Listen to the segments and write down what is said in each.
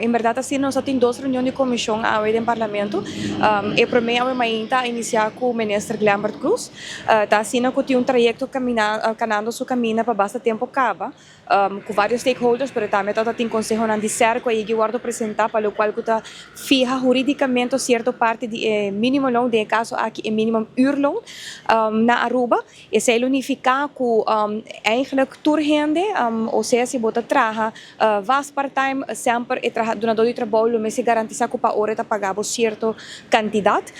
En berdad asina nos a tin dos reunion di comision awe den Parlamento. E prome awe mainta a inicia cu Minister Glenbert Croes. Ta asina cu tin un trayecto camina canando su camina pa basta tempo caba cu varios stakeholders, pero tambe ta tin consehonan di ser cu a yegi wordo presenta pa locual cu ta fiha huridicamento cierto parti di e minimo loon, den e caso aki e minimum uurloon na Aruba. Esei lo nifiká ku eigenlijk tur hende, osea si bo ta traha vast part-time, semper e traha dunadó di trabou lo mester garantisá ku pa ora e ta paga bo sierto kantidat.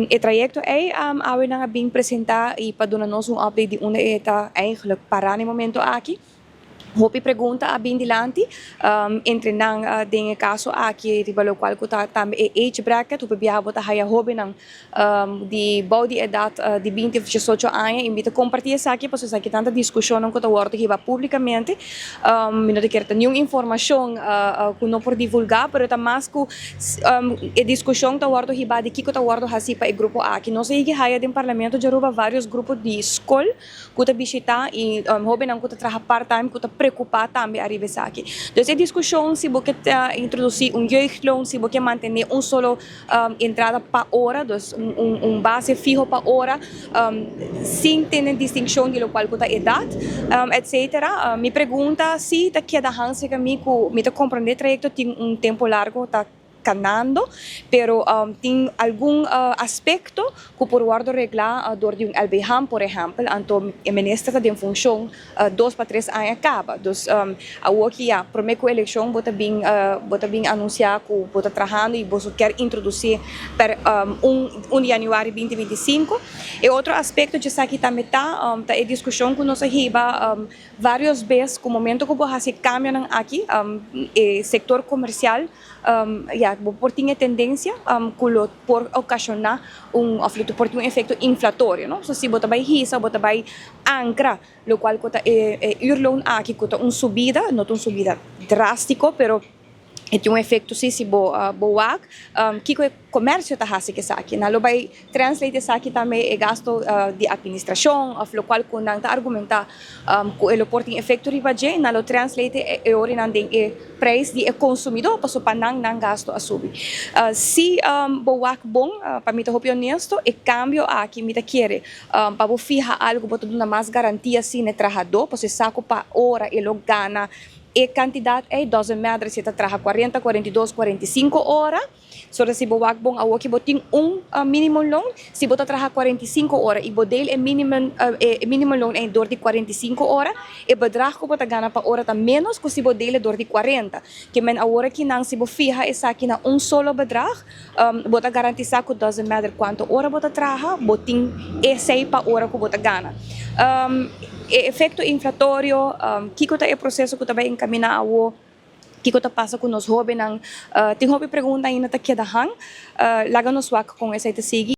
E trayekto ei awe nan a bin presentá i pa duna nos un update di unda e ta eigenlijk pará na e momento aki. Hopi pregunta a bin dilanti, entre nan den e kaso aki riba lokual ku ta tambe e age bracket, hopi biaha bo ta haya hóbennan di bou di edat di 20 òf 18 aña i mi ta kompartí esaki pasobra esaki tanta diskushonnan ku ta wòrdu hiba públikamente. Mi no ta kier ta niun informashon ku no por divulgá, pero ta mas ku e diskushon ta wòrdu hibá di kiko ta wòrdu hasí pa e grupo aki. Nos a yegi haya den Parlamento djaruba vários grupo di skol ku ta bishitá i hóbennan ku ta traha part time ku ta preokupá tambe ariba esaki. Dus e diskushon si bo ke introdusí un jeugdloon, si bo ke mantené un solo entrada pa ora, dus un base fiho pa ora sin tene distinshon di lokual ku ta edat, etcetera. Mi pregunta si ta keda hansi mi ku mi ta komprondé trayekto tin un tempu largu ta kanando, pero tin algun aspekto ku por wòrdu reglá dor di un LBHAM, por ehèmpel, anto e minister ta den funshon 2 pa 3 aña kaba. Dus awor ki ya, promé ku elekshon bo ta bin anunsiá ku bo ta trahando i bo kier introdusí per 1 di yanüari 2025. E otro aspekto ku esaki tambe ta e diskushon ku nos a hiba varios bes ku momento ku bo hasi kambionan aki, e sektor komersial ya, bo por tin tendensia ku lo por okashoná un òf lo por tin un efekto inflatorio, no? So si bo ta bai hisa, bo ta bai ankra, lokual ku ta e uurloon aki ku ta un subida, no ta un subida drástiko, pero e tin un efekto si si bo wak kiko e komersio ta hasi ku esaki. Nan lo bai translate esaki tambe e gasto di administrashon òf lokual ku nan ta argumentá ku e lo por tin efekto riba dje, nan lo translate e orinan den e prijs di e konsumidó pasobra pa nan nan gasto a subi. Si bo wak bon, pa mi ta hopi honesto, e kambio aki mi ta kere pa bo fiha algu bo ta duna mas garantia si na e trahadó pasobra e sa ku pa ora e lo gana e kantidat ei, doesn't matter si e ta traha 40, 42, 45 ora. So si bo wak bon awor ku bo tin un minimum loon, si bo ta traha 45 ora i bo deel e minimum loon ei dor di 45 ora, e bedrag ku bo ta gana pa ora ta menos ku si bo deel dor di 40. Ke men awor akinan si bo fiha esaki na un solo bedrag, bo ta garantisá ku doesn't matter kuantu ora bo ta traha, bo tin esei pa ora ku bo ta gana. E efekto inflatorio, kiko ta e proseso ku ta bai enkaminá awor, kiko ta pasa ku nos hóbennan, tin hopi pregunta ainda ta keda hang, laga nos wak kon esei ta sigui.